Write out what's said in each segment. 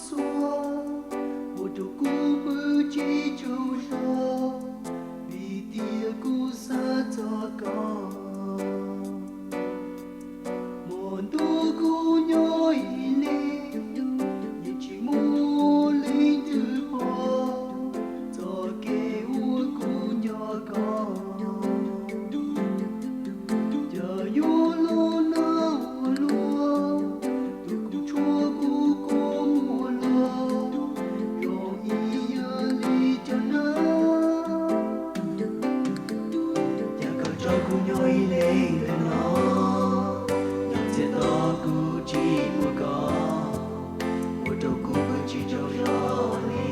xuab, ua rau kuv pw tsis tsaug zog, vim tias kuv xav txog koj. Hmo ntuj kuv nyob ib leeg, yeej tsis muaj leej twg pom txoj kev uas kuv nco koj. Cas yuav los nag ua luaj, tus kuv tshuav kuv kua muag los zoo ib yam li cov nab. Cas koj tso kuv nyob ib leeg ntawm no, nyob txhia tos kuv tsis muaj koj, ua rau kuv pw tsis tsaug zog li.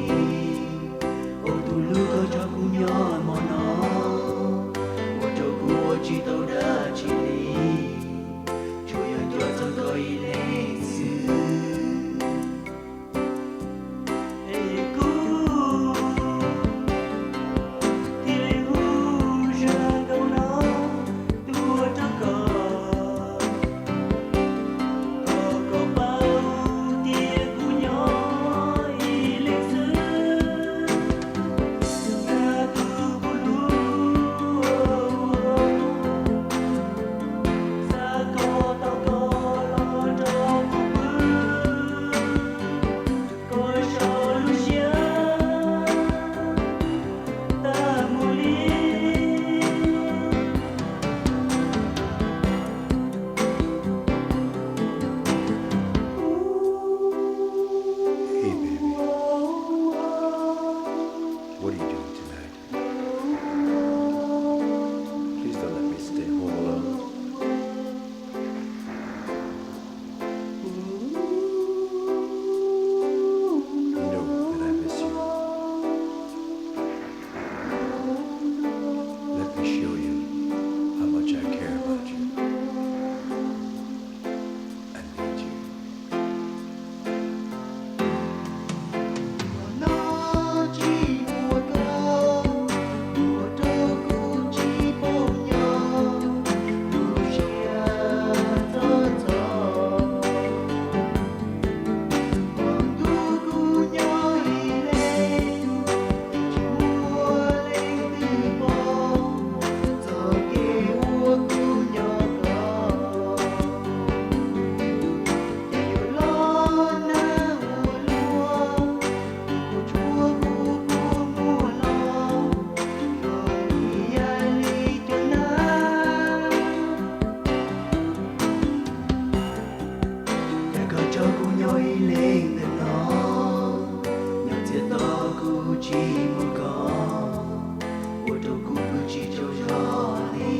Ua tus hlub, koj tso kuv nyob hmo no, ua rau kuv ua tsis tau dab tsi li, tsuas yog nco txog koj ib leeg xwb. Es kuv thiaj li hu zaj nkauj no tuaj rau koj, kom koj paub tias kuv nyob ib leeg xwb. Nag tus kuv hlub, xav kom tau koj los nrog kuv pw, koj so lub siab tag mus li. Hey, baby. What are you doing tonight? Please don't let me stay home alone. You know that I miss you. Let me show you how much I care about you and need you. Ua no tsis muaj koj, ua rau kuv tsis paub nyob, tu siab txog txog. Hmo ntuj kuv nyob ib leeg, tsis muaj leej twg pom txoj kev uas kuv nco koj. Ces yuav los nag ua luaj, tus kuv tshuav kuv kua muag los zoo ib yam li cov nab. Cas koj tso kuv nyob ib leeg ntawm no, nyob txhia tos kuv tsis muaj koj, ua rau kuv pw tsis tsaug zog li.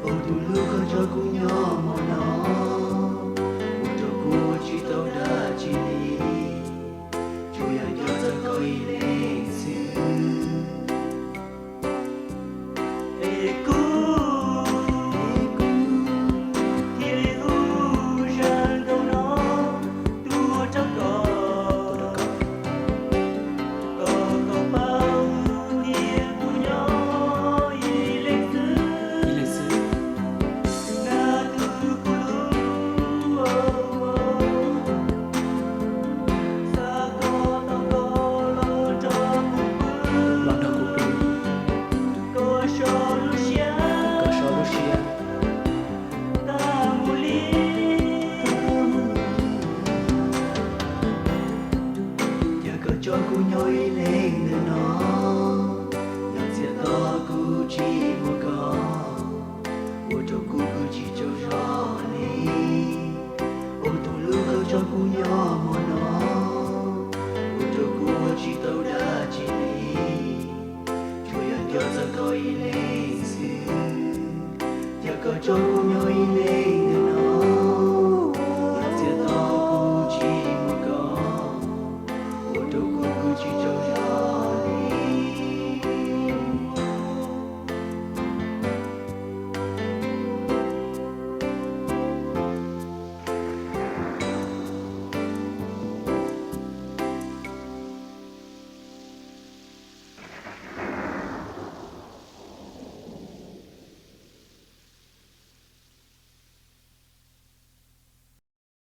Ua tus hlub, koj tso kuv nyob hmo no, ua rau kuv ua tsis tau dab tsi li, tsuas yog nco txog koj ib leeg xwb. Es kuv thiaj li hu zaj nkauj no tuaj rau koj, kom koj paub tias kuv nyob ib leeg xwb. Nag tus kuv hlub, xav kom tau koj los nrog kuv pw, koj so lub siab tag mus li. Cas koj tso kuv nyob ib leeg ntawm no, nyob txhia tos kuv tsis muaj koj, ua rau kuv pw tsis tsaug zog li. Ua tus hlub, koj tso kuv nyob